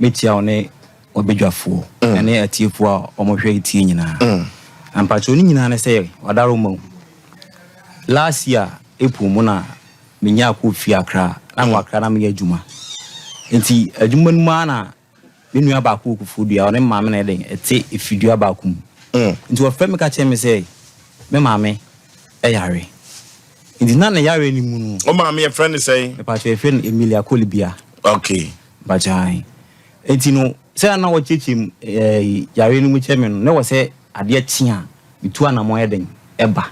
Mɛkyia wo ne w'abadwafoɔ ɛne atiefoɔ a wɔhwɛ tie nyinaa. Na mpakyɛw ne nyinaa ne sɛ wadaroma mu. Last year April mu na menyaa kɔɔ fie Accra. Na mewɔ Accra na meyɛ adwuma. Nti adwuma no mu ara na me nua baako wɔ Koforidua, ɔne me maame na ɛdɛn ɛte efidua baako mu. Nti wɔfrɛ me ka kyerɛ me sɛ me maame ɛyare. Nti na ne yareɛ no mu no. Wo maame yɛfrɛ no sɛn? Mepakyɛw yɛfrɛ no Emilia Kolibia. Okay. Mepakyɛw ae. Nti no sɛ na wɔkyerɛkyerɛ mu ɛɛ yareɛ no mu kyerɛ me no, na ɛwɔ sɛ adeɛ kye a metu anamɔn yɛ dɛn ɛba.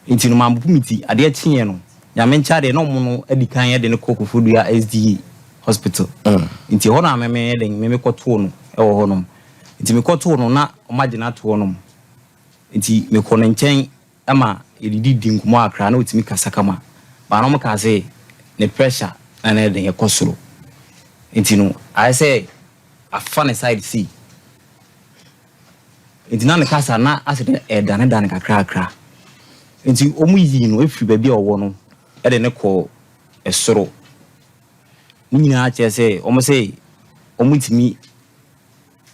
Nti no mampopo me ti, adeɛ kyeeɛ no, Nyame nkyɛ adeɛ na wɔn no adi kan de no kɔ Koforidua SDA hospital. Nti ɛhɔ na me meyɛ dɛn, me mekɔtoo no wɔ hɔnom. Nti mekɔtoo no na wɔagye no ato hɔnom. Nti mekɔ ne nkyɛn ma yɛdidi di nkɔmmɔ kakra na ɔtumi kasa kama. But na wɔkaa sɛ ne pressure na na ɛyɛ dɛn ɛkɔ soro. Nti no ayɛ sɛ afa ne side sei. Nti na ne kasa na asɛ dɛ ɛredanedane kakrakra. Nti wɔyii no firii baabi a ɔwɔ no de no kɔɔ soro. Ne nyinaa kyerɛ sɛ wɔn sɛ wɔntumi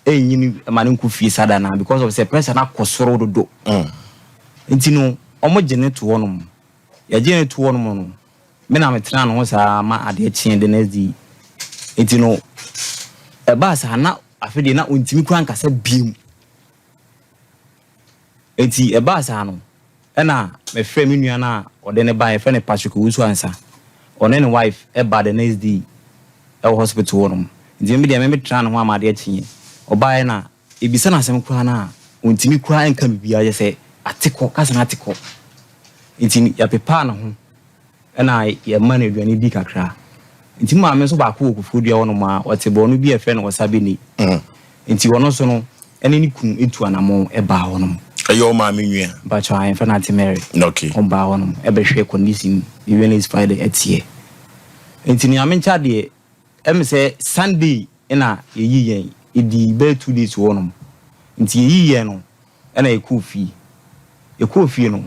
nyi no ma no nkɔ fie saa da no ara because of sɛ pressure no akɔ soro dodo. Nti no wɔgye no to hɔnom. Yɛgyee no to hɔnom no, me na metenaa ne ho saa ma adeɛ kyeeɛ the next day. Nti no ɛbaa saa na afei deɛ na ɔntumi koraa nkasa bio. Enti ɛbaa saa no, ɛna mefrɛɛ me nua no a ɔde no baeɛ, yɛfrɛ no Patrick Owusu Ansah. Ɔne ne wife baa the next day wɔ hospital hɔ nom. Nti me deɛ me metenaa ne ho ama adeɛ kyeeɛ. Ɔbaeɛ na yɛbisa no asɛm koraa no a, ɔntumi koraa nka biribiara, kyerɛ sɛ ate kɔ, kasa no ate kɔ. Nti yɛpepaa ne ho. Ɛna yɛma no aduane di kakra. Nti me maame nso baako wɔ Koforidua hɔnom a ɔte borɔno bi a yɛfrɛ no Ɔsabene. Nti ɔno nso no, ɛne ne kunu tu anamɔn baa hɔnom. Ɛyɛ wo maame nua? Mpakyɛw, ae, yɛfrɛ no Aunty Mary. Okay. Ɔbaa hɔnom bɛhwɛɛ condition Eunice Friday ɛteɛ. Nti nea menkyɛ adeɛ, ɛme sɛ Sunday na yɛyii yɛn, yɛdii bɛyɛ 2 days wɔ hɔnom. Nti yɛyii yɛn no, ɛna yɛkɔɔ fie. Yɛkɔɔ fie no,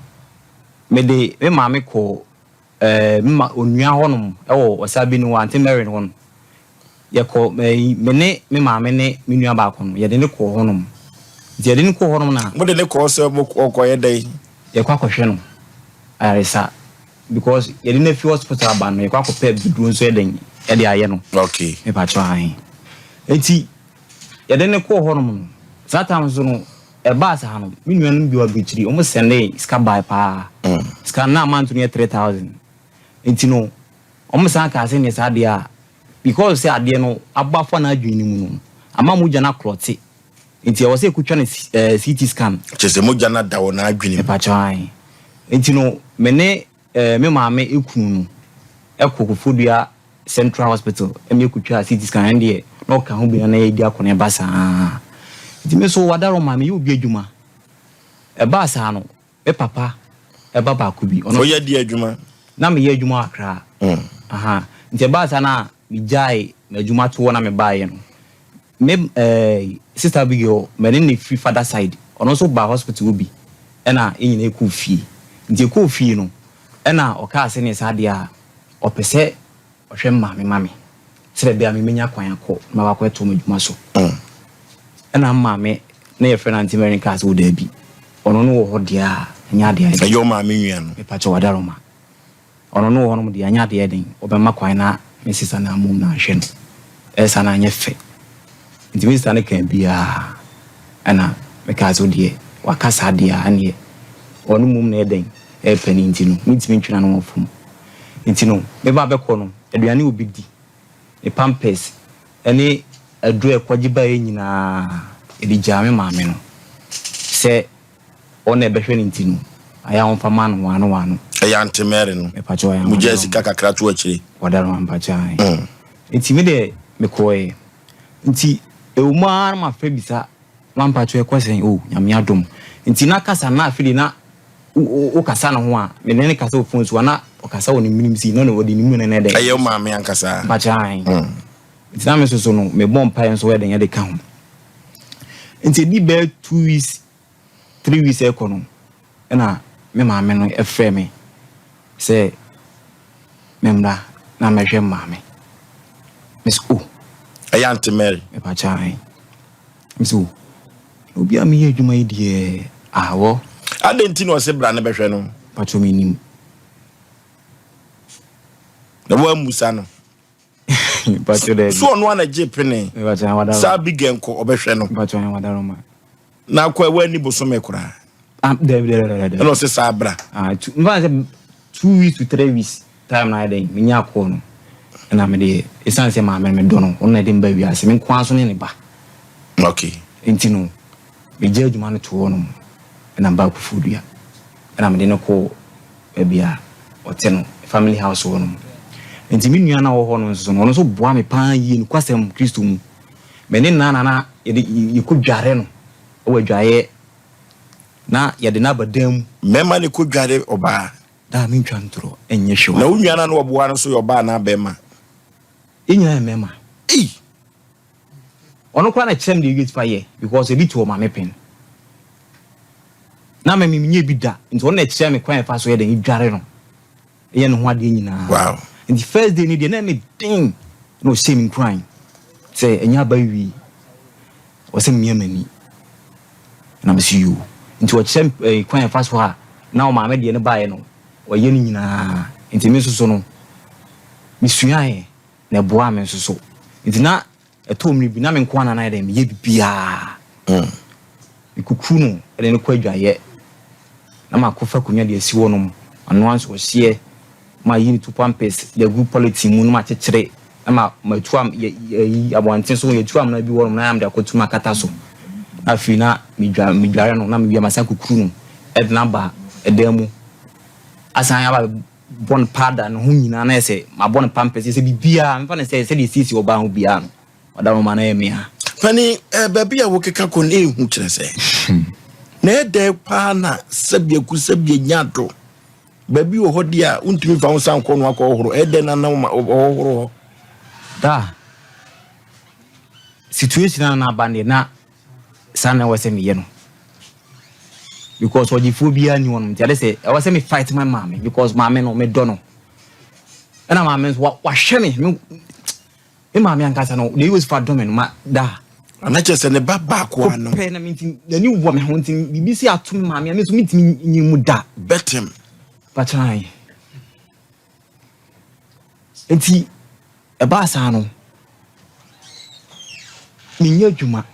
mede me maame kɔɔ ɛɛ me ma onua hɔnom wɔ Ɔsabeni hɔ, Aunty Mary hɔ no. Yɛkɔ ɛɛ me ne me maame ne me nua baako no, yɛde no kɔɔ hɔnom. Nti yɛde no kɔɔ hɔnom na. Mode no kɔɔ sɛ mo ɔkɔyɛ dɛn? Yɛkɔ akɔhwɛ no ayaresa because yɛde no afi hospital aba no, yɛkɔ akɔpɛ abibiduro nso yɛ dɛn ɛde ayɛ no. Okay. Mepakyɛw ahe. Nti yɛde no kɔɔ hɔnom no, saa time nso no, ɛbaa saa no, me nuanom bi wɔ aburokyiri, wɔn sɛndee sika bae paa. Sika no na amount no yɛ 3,000. Nti no, wɔn san kaa sɛ neɛ saa adeɛ a, because sɛ adeɛ no abɔ afa n'adwene no mu no, ama mogya no aklɔte. Nti ɛwɔ sɛ yɛkɔtwa no CT scan. Kyerɛ sɛ mogya no ada wɔ n'adwene mu. Mepakyɛw ae. Nti no, me ne me maame kunu no kɔ Koforidua Central Hospital ma yɛkɔtwaa CT scan, ɛno deɛ na ɔka ho bi na na yɛdi akɔneaba saa. Nti me nso Wadaroma, meyɛ obi adwuma. Ɛbaa saa no, me papa ba baako bi, ɔno. Woyɛ deɛ adwuma? Na meyɛ adwuma wɔ Accra. Aha. Nti ɛbaa saa na megyae m'adwuma toɔ na mebaeɛ no, Me eh, sister Abigail, me ne no firi father side, ɔno nso baa hospital hɔ bi, ɛna yɛn nyinaa kɔɔ fie. Nti yɛkɔɔ fie no, ɛna ɔkaa sɛ neɛ saa deɛ a, ɔpɛ sɛ ɔhwɛ me maame ma me, sɛdeɛ ɛbɛyɛ a me mɛnya kwan akɔ na makɔ akɔtoa m'adwuma so. Ɛna me maame, na yɛfrɛ no Auntie Mary no kaa sɛ, o daabi, ɔno no wɔ hɔ deɛ a, ɛnyɛ adeɛ a ɛyɛ den. Ɛyɛ wo maame nua no? Mepakyɛw, Adaroma. Ɔno no wɔ hɔnom deɛ, anyɛ adeɛ den, ɔbɛma kwan na me sista no ammom na ahwɛ no. Ɛyɛ saa no anyɛ fɛ. Nti me sista no kaa biara, ɛna mekaa sɛ wodeɛ waka saa deɛ a, ɛneɛ ɔno mmom na ɛyɛ dɛn, ɛyɛ panin nti no, mentumi ntwe n'ano wɔ fam. Nti no, me ba bɛkɔ no, aduane a ɔbɛdi, ne pampers, ɛne aduro a ɛkɔgye baeɛ nyinaa, yɛde gyaa me maame no sɛ Wɔn na ɛbɛhwɛ no nti no, ayɛ a wɔmfa ma no waano waano. Ɛyɛ Aunty Mary no. Mepakyɛw ɛyɛ Mogyaa sika kakra to akyire. Wɔda no ampakyɛ ae. Nti me deɛ mekɔɔɛ. Nti ɛwɔ mu ara na mafrɛ bisa na mpakyɛw ɛkɔ sɛn oh Nyame adom. Nti na kasa na afei deɛ na wo kasa ne ho a, me ne no kasa wɔ phone so a na ɔkasa wɔ ne menim sei na ɔde ne mu na ɛdɛn. Ɛyɛ wo maame ankasa? Mpakyɛw ae. Nti na me nso so no mebɔ mpaeɛ nso ɛdɛn ɛde ka ho. Nti ɛdi bɛyɛ 2 weeks 3 weeks ɛkɔ no, ɛna me maame no ɛfrɛ me sɛ memmra na mɛhwɛ maame. Mese oh. Ɛyɛ Ɛyɛ Aunty Mary. Mepakyɛ ae. Mesɛ o, obi a meyɛ adwuma yi deɛ awɔ. Adɛn nti na ɔse bra ne bɛhwɛ no? Pakyɛ mennim. Na woammusa no? Pakyɛ daabi. So ɔno ana gye pene? Mepakyɛ awadaroma. Saa Abigail nkɔ ɔbɛhwɛ no. Mepakyɛ awadaroma. Na akɔ ɛwɔ ani bosome koraa. Ah, daabi daabi daabi. Ɛna ɔse saa bra. Ah, two, mfa sɛ 2 weeks to 3 weeks time na ayɛ dɛn menya akɔɔ no, ɛna mede ɛsiane sɛ maame no medɔ no, ɔno na ɛde mba wiase, me nkoa so ne ne ba. Nti no megya adwuma no to hɔ nom, ɛna mba Koforidua, ɛna mede no kɔɔ baabi a ɔte no, family house hɔ nom. Nti me nua no a ɔwɔ hɔ no nso so no, ɔno nso boa me paa yie nokwasɛm Kristo mu. Me ne nana na yɛde yɛkɔ dware no ɛwɔ adwaeɛ na yɛde no aba dan mu. Mmarima ne kɔ dware ɔbaa? Daa mentwa ntorɔ, ɛnyɛ hwɛ. Na wo nua no a na wɔboa no so yɛ ɔbaa anaa bɛrima? Yɛn nyinaa yɛ mmarima. Ei! Ɔno koraa na kyerɛ me deɛ yɛtumi fa yɛ, because ebi to ɔmaame pɛn na mɛ menyɛ bi da, nti ɔno na kyerɛ me kwan yɛfa so yɛ dɛn dware no, ɛyɛ ne ho adeɛ nyinaa. Nti first day ni deɛ na ɛmɛ den na ɔhyɛ me nkuran sɛ ɛnyɛ aba wie, ɔsɛ mmea m'ani na mesi yoo. Nti ɔkyerɛ kwan yɛfa so a na ɔmaame deɛ no baeɛ no ɔyɛ no nyinaa. Nti me nso so no mesuaeɛ na ɛboaa me nso so. Nti na ɛtɔ mmiri bi na me nko ara na yɛ dɛ meyɛ biribiara. Mekukuru no ɛde no kɔ adwaeɛ na makɔfa akonnwa de asi hɔnom, anoa nsuɔhyeɛ, mayi ne to pampers de agu polythene mu na makyekyere na ma matu am yɛ yɛyi abɔnten so, yɛtu amena bi hɔnom na yɛde akɔtu mu akata so. Na afei na medwa medware no na mewie, masan kukuru no ɛde no aba ɛdan mu, asan aba bɔ no powder ne ho nyinaa, na yɛ sɛ mabɔ no pampers, yɛ sɛ biribiara mefa no sɛ sɛdeɛ esiesie ɔbaa ho biara no, ɔda no ma na yɛ mea. Pani, baabi a wokeka kɔ no ɛhu kyerɛ sɛ na ɛdɛn paa na sɛbiaku sɛbia nya do baabi wɔ hɔ deɛ a wontumi fa wo nsa nkɔ no akɔhohoro, ɛdɛn na na ɔhohoro hɔ? Da situation a na aba deɛ na saa na ɛwɔ sɛ meyɛ no, because ɔgyefoɔ biara ni hɔnom, nti ade sɛ ɛwɔ sɛ me fight my maame, because maame no medɔ no, ɛna maame nso wahwɛ me. Me maame ankasa no deɛ yɛ fa dɔ me no ma da. Ana kyerɛ sɛ ne ba baako ano. Pɛ na me nti n'ani wɔ me ho, nti biribi si ato me maame a, me nso mentumi nyi mu da. Bɛtem. Pakyan nti ɛbaa saa no menyɛ adwuma,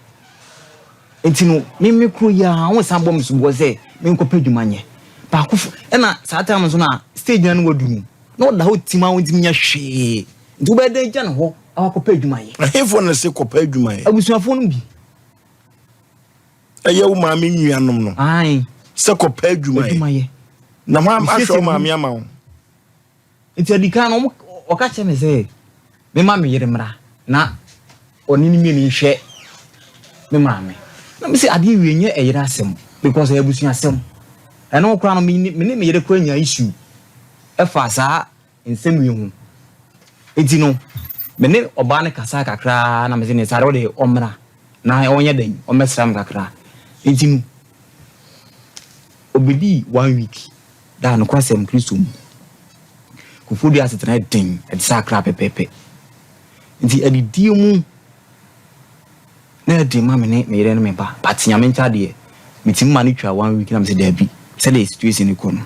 nti no me me kuro yi a wɔn san bɔ me soboɔ sɛ menkɔpɛ adwuma nyɛ baako fo. Ɛna saa time nso na stage na no wadu no na ɔda hɔ tim a wɔntumi nyɛ hwee, nti wobɛyɛ dɛn gya ne hɔ akɔpɛ adwuma yɛ? Ahemfo na se kɔpɛ adwuma yɛ? Abusuafoɔ no bi. Ɛyɛ wo maame nuanom no? Ae. Sɛ kɔpɛ adwuma yɛ? Adwuma yɛ. Na hɔ ahwɛ wo maame ama wo? Nti adi kan no ɔka kyerɛ me sɛ mema me yere mmra na ɔne ne mmienu nhwɛ me maame, na me sɛ adeɛ wie nyɛ ɛyere asɛm, because ɛyɛ abusua asɛm. Ɛno koraa no me ne me yere koraa nya issue ɛfa saa nsɛm yi ho. Nti no me ne ɔbaa no kasa kakraa na me sɛ ne saa de ɔde ɔmmra na ɔnyɛ dɛn ɔmmɛsra me kakra. Nti no obedii one week da. Nokwasɛm Kristo mu, Koforidua asetena yɛ den, ɛte sɛ Akra pɛpɛɛpɛ. Nti adidie mu na ɛden ma me ne me yere ne me ba, but Nyame nkyɛ adeɛ, metumi ma no twa one week na me sɛ daabi, sɛdeɛ situation no kɔ no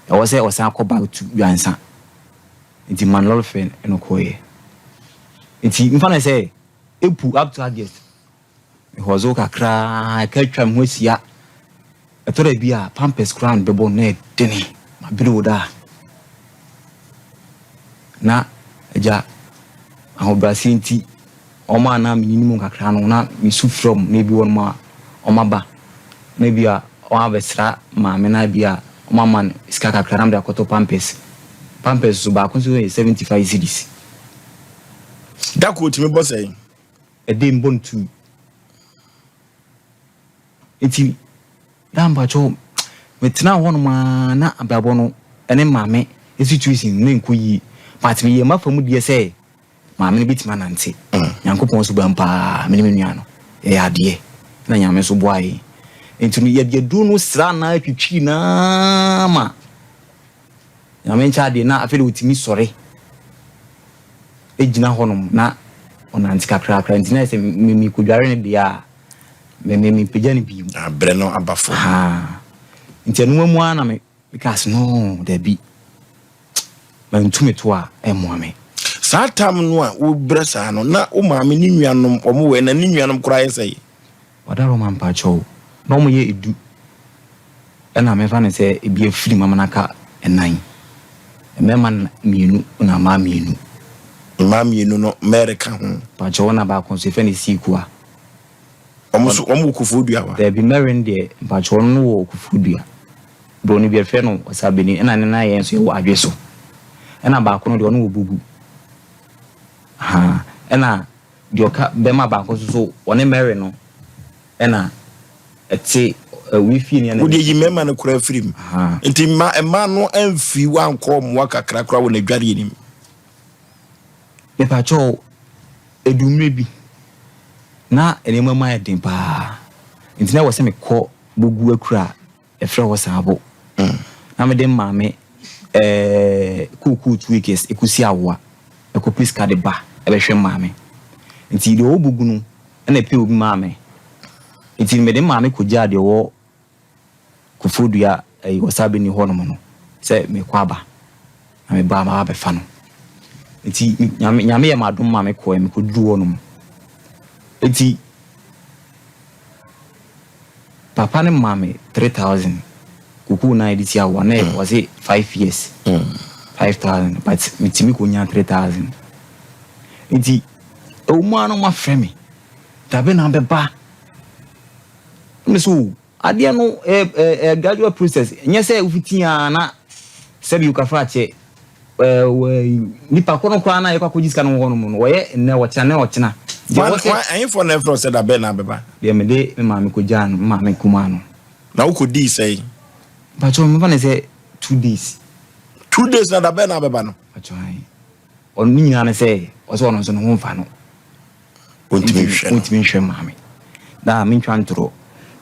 ɛwɔ sɛ ɔsan kɔ back to Dwansa. Nti ma no lɔre fare no kɔɔyɛ. Nti mfa no sɛ April up to August mehɔzo kakraa, ɛka atwa me ho ahyia. Ɛtɔ da bi a pampers koraa no bɛbɔ no na ɛdene mabere wo da na agya ahobrɛaseɛ nti ɔma a na menini mu kakra no na mesu frɛ ɔmo, na ebi wɔ nom a ɔmo aba na ebi a ɔmo abɛsra maame, na ebi a ɔmo ama no sika kakra na mede akɔtɔ pampers. Pampers so baako nso yɛ 75 cedis. Da ko otumi bɔ sɛn? Ɛde mbɔ no two. Nti daa mpakyɛw metena hɔnom ara na abrabɔ no ne maame situation no nkɔ yie, but meyɛ m'afa mu deɛ sɛ maame no bɛtumi anante. Nyankopɔn so ban paa, me ne me nua no yɛyɛ adeɛ na Nyame nso boa yɛn. Nti no yɛde aduro no sra na atwitwi naa ma Nyame nkyɛ adeɛ na afei de ɔtumi sɔre gyina hɔnom na Ɔnante kakrakra nti na ayɛ sɛ me mekɔdware no deɛ a, me me mempagya no bio. Ah, berɛ no aba fam. Ahaa. Nti ɛno mu ara na me mekaa sɛ no, dabi, mantu me to a ɛmmoa me. Saa tam no a wobrɛ saa no, na wo maame ne nuanom wɔn wɔ na ne nuanom koraa yɛ sɛn? Wadaroma mpakyɛw, na wɔn yɛ edu ɛna mefa no sɛ ebi afiri mu ama no aka nnan. Mmarima mmienu na mmaa mmienu. Mmaa mmienu no Mary ka ho. Mpakyɛw na baako nso yɛfrɛ no Siikua. Wɔn nso wɔn wɔ Koforidua hɔ a? Dabi, Mary no deɛ mpakyɛw ɔno no wɔ Koforidua. Broni no bi yɛfrɛ no Ɔsabeni ɛna ne nan yɛn nso yɛwɔ Adweso. Ɛna baako no deɛ ɔno wɔ Bugu. Ahaa ɛna Deɛ ɔka bɛma baako nso so, ɔne Mary no na ɛte wei fie ni. Wode yi mmarima no koraa firi mu. Nti mma mmaa no amfiri wo ankɔ mmoa kakra koraa wɔ n'adwareɛ no mu. Mepakyɛw, ɛdu mmerɛ bi, na nneɛma mu ayɛ den paa, nti na ɛwɔ sɛ mekɔ Bogu akura Ɛfrɛ hɔ saa bo. Na mede maame eh, kookoo 2 acres ɛkɔsi awoa, ɛkɔpɛ sika de ba ɛbɛhwɛ maame. Nti deɛ ɔwɔ Bogu no ɛna ɛpɛ obi maa me. Nti mede maame kɔgyaa deɛ ɔwɔ Koforidua ɛyi Ɔsabeni hɔ nom no sɛ mekɔ aba. Na meba a maba abɛfa no. Nti Nyame, Nyame yɛ m'adom ma mekɔɛ, mekɔduru hɔ nom. Nti Papa no maa me 3000 kokoo na yɛde tia wo a na ɔse 5 years 5000, but metumi kɔnya 3000. Nti ɛwɔ mu a na ɔmafrɛ me dabe na bɛba me so adeɛ no ɛ gradual process, nyɛ sɛ wofiti a na sɛbi wokafra akyɛ nipa kɔ no koraa na yɛkɔ akɔgye sika no wɔ hɔ nom no, wɔyɛ nnɛ ɔkyena nnɛ ɔkyena. Deɛ wɔ sɛ Ɛhefoɔ na ɛfrɛ wo sɛ dabɛn na abɛba? Deɛ mede me maame kɔgyaa no, me maame kumaa no. Na wokɔdii sɛn? Mpakyɛw, mefa no sɛ 2 days. 2 days na dabɛn na abɛba no? Mpakyɛw, ae. Ɔno ne nyinaa ne sɛ ɔsɛ ɔno nso ne ho mfa no. Ɔntumi nhwɛ no. Ɔntumi nhwɛ maame. Na mentwa ntorɔ.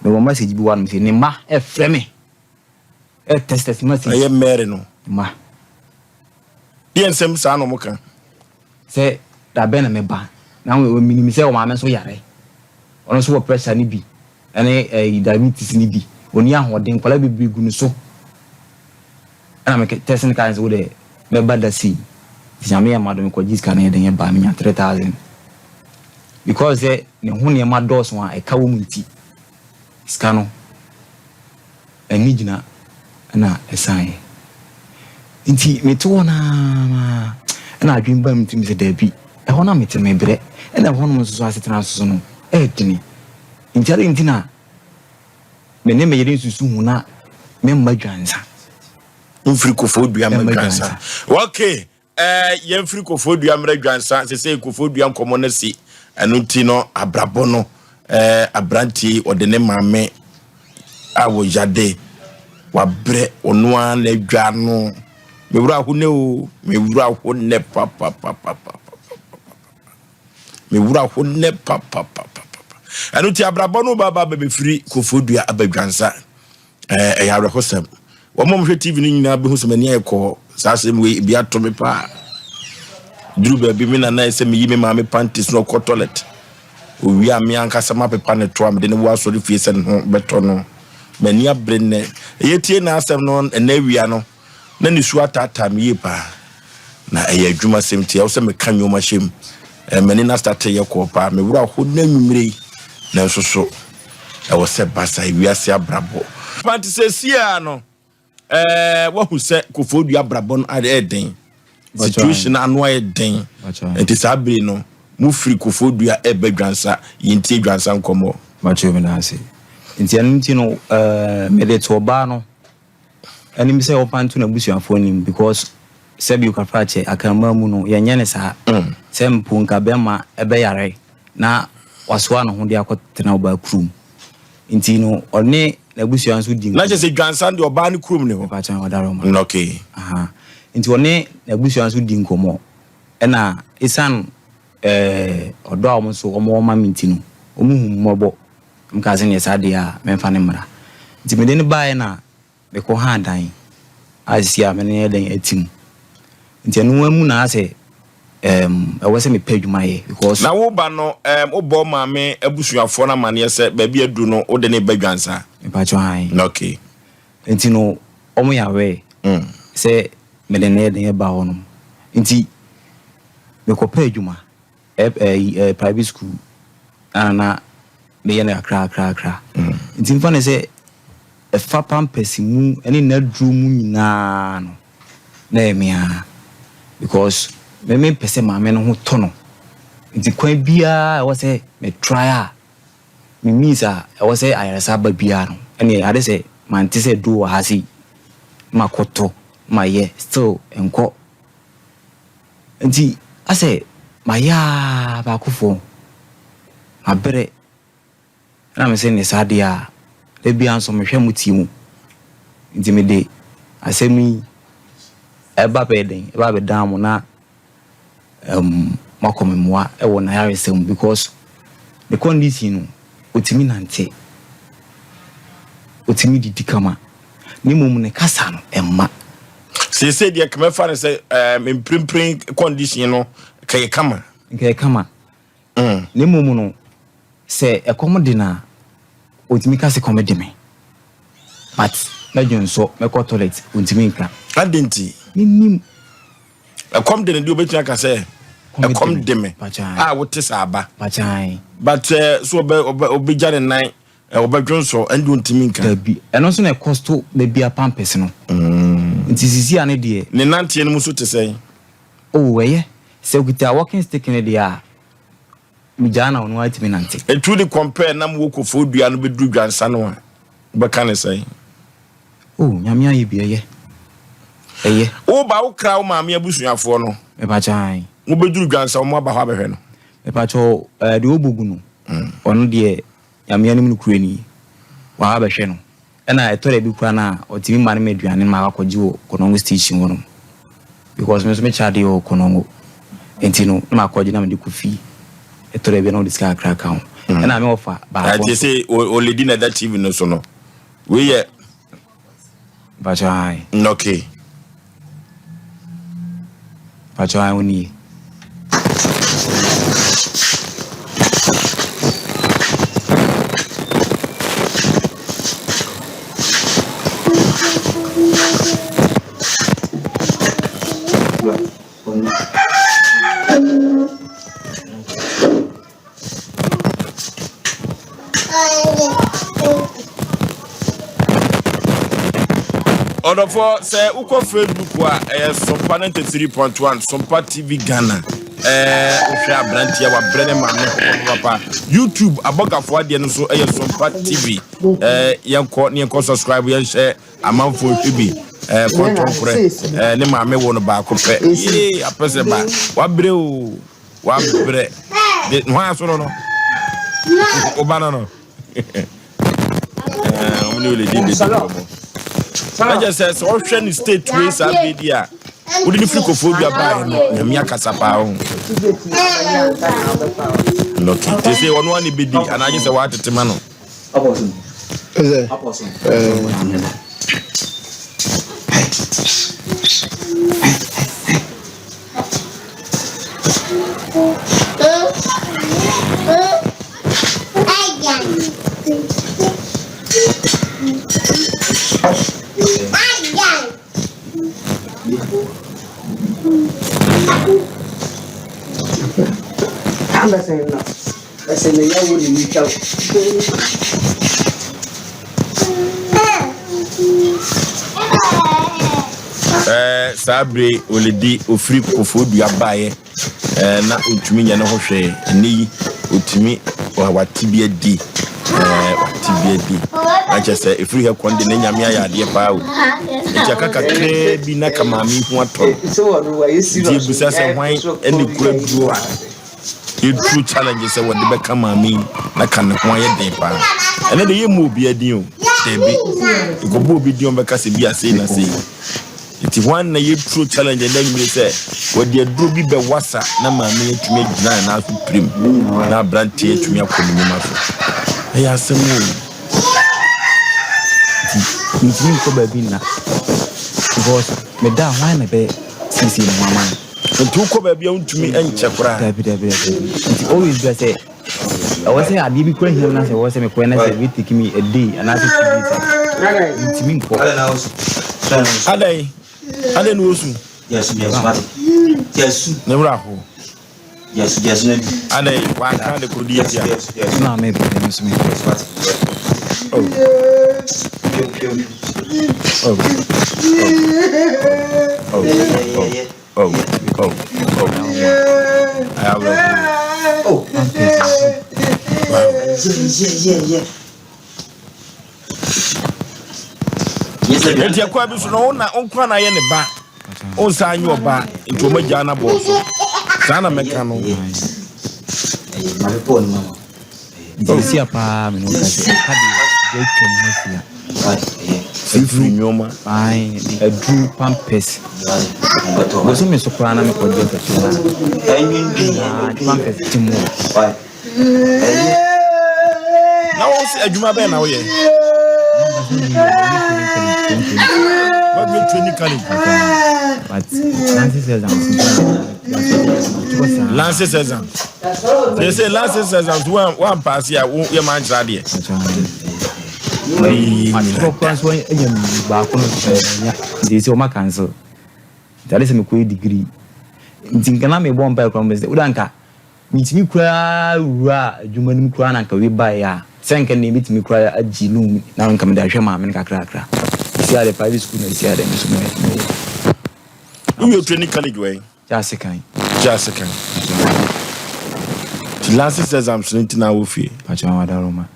Mewɔ message bi wɔ hanom sɛ ne mma ɛfrɛ me. Ɛ text text message. Ɛyɛ Mary no. Ma. Deɛ nsɛm saa na ɔmo ka? Sɛ dabɛn na mɛba. Na menim sɛ ɔmaame nso yare. Ɔno nso wɔ pressure no bi ɛne ɛyi diabetes no bi. Ɔnni ahoɔden, nkwadaa bebree gu ne so. Ɛna me text no kaa sɛ wo deɛ mɛba da sei. Nti Nyame yɛ m'adom mekɔgye sika no yɛ den ɛbaa menya 3000. Because sɛ ne ho nneɛma dɔɔso a ɛka wɔ mu nti sika no ani gyina na ɛsaeɛ. Nti mete hɔ no ara ɛna adwene baa me tirim sɛ daabi, ɛhɔ no a mete no mebrɛ, ɛna ɛhɔnom nso so asetena nso so no ɛyɛ dene. Nti adɛn nti na me ne me yere nsusu ho na memma dwansa? Mfiri Koforidua mma Dwansa. Okay, Ɛɛ, yɛmfiri Koforidua mmra Dwansa. Sesei Koforidua nkɔmmɔ no asi. Ɛno nti no, abrabɔ no, ɛɛ, aberanteɛ yi, ɔde ne maame a wɔyade, wabrɛ, ɔno ara na adwa no. Me wura ho nɛ o, me wura ho nɛ papapapapa. Me wura ho nɛ papapapapa. Ɛno nti abrabɔ no ba ba bɛbɛfiri Koforidua aba Dwansa. Ɛɛ, ɛyɛ awerɛhosɛm. Wɔn a wɔhwɛ TV no nyinaa bɛhu sɛ m'ani ayɛ kɔɔ. Saa asɛm wei, ebi ato me paa. Duru baabi, me nana sɛ meyi me maame panties na ɔkɔ toilet. Owie a, me ankasa mapepa ne to a mede ne wɔ asɔre fie sɛ ne ho bɛtɔ no. M'ani abere nnɛ. Ɛyɛ tie n'asɛm no ɛnnɛ awia no. Na ne su ataataa me yie paa. Na ɛyɛ adwuma sɛm nti ɛwɔ sɛ meka nneɛma hyɛ mu. Eh, m'ani na starte yɛ kɔɔ paa. Me werɛ aho na anwummere yi. Nanso so ɛwɔ sɛ ba saa wiase abrabɔ. Nti seesei ara no, eh, wahu sɛ Koforidua abrabɔ no ayɛ den. Situation ano ayɛ den. Nti saa bere no, mofiri Koforidua ɛreba Dwansa, yɛntie Dwansa nkɔmmɔ. Bakyɛ meda ase. Nti ɛno nti no, eh, mede to ɔbaa no anim sɛ ɔmfa nto n'abusuafoɔ anim because sɛbi okafrakyɛ akanman mu no yɛnyɛ ne saa sɛ mpo nka bɛrima ɛbɛyare na wasoa ne ho de akɔtena ɔbaa kurom nti no ɔne n'abusua nso di Na kyerɛ sɛ Dwansa deɛ ɔbaa ne kurom ne hɔ. Mepakyɛ ɔdaroma. Okay. Aha. Nti ɔne n'abusua nso di nkɔmmɔ ɛna esan ɛɛ ɔdɔ a wɔn nso wɔn wɔ ma me nti no wɔn hu mmɔbɔ. Mekaa sɛ neɛ saa deɛ a mɛmfa no mmra. Nti mede no baeɛ na mekɔhaa dan a seesei a me ne no yɛ dɛn ati mu. Nti ɛno ara mu na asɛ um, ɛwɔ sɛ mepɛ adwuma yɛ because. Na wo ba no um, wobɔ wo maame abusuafoɔ no amaneɛ sɛ baabi aduru no wode ne ba dwansa? Mpakyɛ han. Okay. Nti no wɔn yɛ aware mm. sɛ mede ne yɛ den ɛba hɔ nom nti mekɔpɛ adwuma ɛ ɛ private school a na meyɛ no kakra kakra kakra mm. Nti mfa ne sɛ ɛfa pampers mu ne n'aduro mu nyinaa no na ɛyɛ me ara because me mempɛ sɛ maame no ho tɔ no nti kwan biara ɛwɔ sɛ me try a me means a ɛwɔ sɛ ayaresa ba biara no ɛne ade sɛ mante sɛ aduro wɔ ha sei makɔtɔ mayɛ still nkɔ nti asɛ mayɛ a baakofoɔ mabrɛ. Ɛna mese ne saa deɛ a, da biara nso mehwɛ mo ti mu. Nti mede asɛm yi ɛba bɛyɛ den, ɛba abɛdan mo na um, moakɔ me mmoa wɔ n'ayaresa mu because ne condition no, ɔtumi nante, ɔtumi didi kama, na mmom ne kasa no ɛmma. Seesei deɛ kɛmɛfa no sɛ um, mprempren condition no kɛyɛ kama. Nkɛyɛ kama. Mm. Na mmom no, Sɛ ɛkɔm de no a, ɔtumi ka sɛ kɔm de me but mɛdwo nsɔ, mɛkɔ toilet, ɔntumi nka. Adɛn nti? Mennim. Ɛkɔm de no deɛ ɔbɛtumi aka sɛ ɛkɔm de me a wote sɛ aba. Pakyan. But eh, so ɔbɛ ɔbɛ ɔbɛgya ne nan eh, ɔbɛdwo nsɔ ɛnde ɔntumi nka. Dabi, ɛno nso na ɛkɔ so da bia pampers no. Mm. Nti sisi a ne deɛ. Ne nanteɛ no mu nso te sɛn? Oh, ɛyɛ. Sɛ okita walking stick no deɛ a, Megyaa na ɔno ara tumi nante. Nti wode compare na mowɔ kofoɔ dua no bɛduru dwansa no a, wobɛka ne sɛn? Oh, Nyame ayɛ bi, ɛyɛ. Ɛyɛ. Woba wo kra wo maame abusuafoɔ no. Mepakyɛ ae. Mobɛduru dwansa wɔn aba hɔ abɛhwɛ no. Mepakyɛ ɛɛ deɛ ɔbɔ gu no, ɔno deɛ Nyame anim nokorɛ ni, waba abɛhwɛ no. Ɛna ɛtɔ da bi koraa no a ɔtumi ma no me aduane no ma akɔgye wɔ Konongo station hɔ nom because me nso me kyɛ adeɛ wɔ Konongo nti no na makɔgye na mede kɔ fie ɛtɔ da bi na ɔde sika kakra ka ho mm. ɛna me ɔfa baako nso. Ɛte sɛ oledi na ɛda TV no so no wei yɛ. Mpakyɛ ae. Okay. Mpakyɛ ae wo nie. Ɔdɔfoɔ sɛ wokɔ Facebook a ɛyɛ Sompa 93.1 Sompa TV Ghana ɛɛ wohwɛ aberanteɛ wabrɛ ne maame papapapa YouTube abɔgafoɔ adeɛ no nso ɛyɛ Sompa TV ɛɛ yɛnkɔ ne yɛnkɔ subscribe yɛnhyɛ amanfoɔ nhwɛ bi ɛɛ kɔntɔnkorɛ ɛɛ ne maame wɔ no baako pɛ yee apɛ sɛ ba wabrɛ o. Wabrɛ. De hwan aso no no? Wo ba no no. Wɔn ne oledi bedi nkɔmɔ. Ɛkyɛ sɛ sɛ ɔhwɛ ne state wei saa bere di a wode ne firi kofoɔ dua baeɛ no nyame akasa paa ho. Okay. Te sɛ ɔno a ne bedi anaa gye sɛ wɔatete ma no. Ɛɛ saa bere oledi ofiri kofoɔ dua baeɛ ɛɛ na ontumi nyɛ ne ho hwee ɛnɛ yi otumi wate bi adi ɛɛ wate bi adi na kyerɛ sɛ efiri hɛ kɔn de ne nyame ayɛ adeɛ paa o nti aka kakraa bi na ka maame ho atɔ no nti ebusa sɛ hwan ɛne kura duro a Yɛturu challenge sɛ wɔde bɛka maame yi na ka ne ho ayɛ den paa. Ɛnɛ de yɛmmu obiara din o. Dabi. Yɛkɔbɔ obi din ɔbɛka sɛ bi a sei na sei. Nti hwan na yɛturu challenge ɛnɛ anwummere sɛ wɔde aduro bi bɛwasa na maame yi atumi agyina ne nan so pirim na aberanteɛ atumi akɔ ne nnwuma so. Ɛyɛ asɛm o. Nti mentumi nkɔ baabi nna because meda a hwan na ɛbɛsiesie ne ho ama me. Nti wokɔ baabi a wontumi nkyɛ koraa. Dabi dabi dabi. Nti always bia sɛ ɛwɔ sɛ adeɛ bi kura hia na sɛ ɛwɔ sɛ mekɔɛ na sɛ ɛbɛ take me a day anaasɛ 2 days a mentumi nkɔ. Adɛn adɛn na wosu? Ne werɛ aho. Adɛn wanka de koro de atia? Na mebɛ me nso mebɛ. Oh. Oh. Oh. Oh. Oh. Oh. Oh. Ayɛ awerɛho. Pampers. Wow. Nti ɛkwan bi so no, wo na wo nkoa na ayɛ ne ba. Wo nsa anyɛ ɔba nti ɔma gyaa no abɔɔ so. Saa na mɛka no. Nti ɛsi a paa me ne wo ka sɛ ɛka deɛ atwa mu ahyia. Firifiri nneɔma. Ae, aduru, pampers. Bosome so koraa na mekɔgye akatua na pampers te mu. Na wo sɛ adwuma bɛn na woyɛ? Wawie training college? But license exams. License exams. They say license exams wampass a yɛ ma nkyerɛ adeɛ. Matwerɛ koraa nso anya baako no nya, nti sɛ ɔma cancel, nti ade sɛ mekɔyɛ degree, nti nka na mebɔ mpae koraa mbɛ sɛ woda nka metumi koraa wura adwuma no mu koraa na nka wei baeɛ a, sɛ nka ne metumi koraa agye loan na nka mede ahwɛ maame no kakrakra. Ɛsi ade private school na ɛsi ade me so mewɔ. Wowie training college wɔ Kyɛ ase kan. Gye ase kan. Nti license exams no nti na wɔ fie? Pakyɛ wadaroma,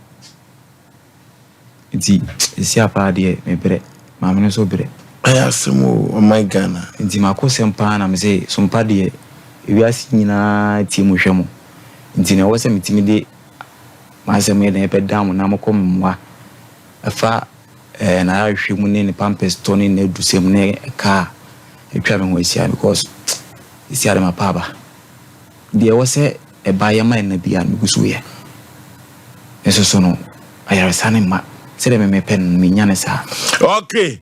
nti ɛsi apaa deɛ mebrɛ, maame no nso brɛ. Ɛyɛ asɛm o, ɔman Ghana. Nti mako sɛm paa na mese sompa deɛ ewiase nyinaa tie mu hwɛ mo, nti na ɛwɔ sɛ metumi de m'asɛm yɛ den ɛbɛda mo na mokɔ mmoa ɛfa n'ayarehwɛ mu ne ne pampers tɔ ne n'adusɛm ne ɛka a atwa me ho ahyia, because ɛsi ade mapa aba deɛ ɛwɔ sɛ ɛba yɛ ma ɛna bia no megu so yɛ nso so no ayaresa ne mma sɛdeɛ memepɛ no menya ne saa. Okay.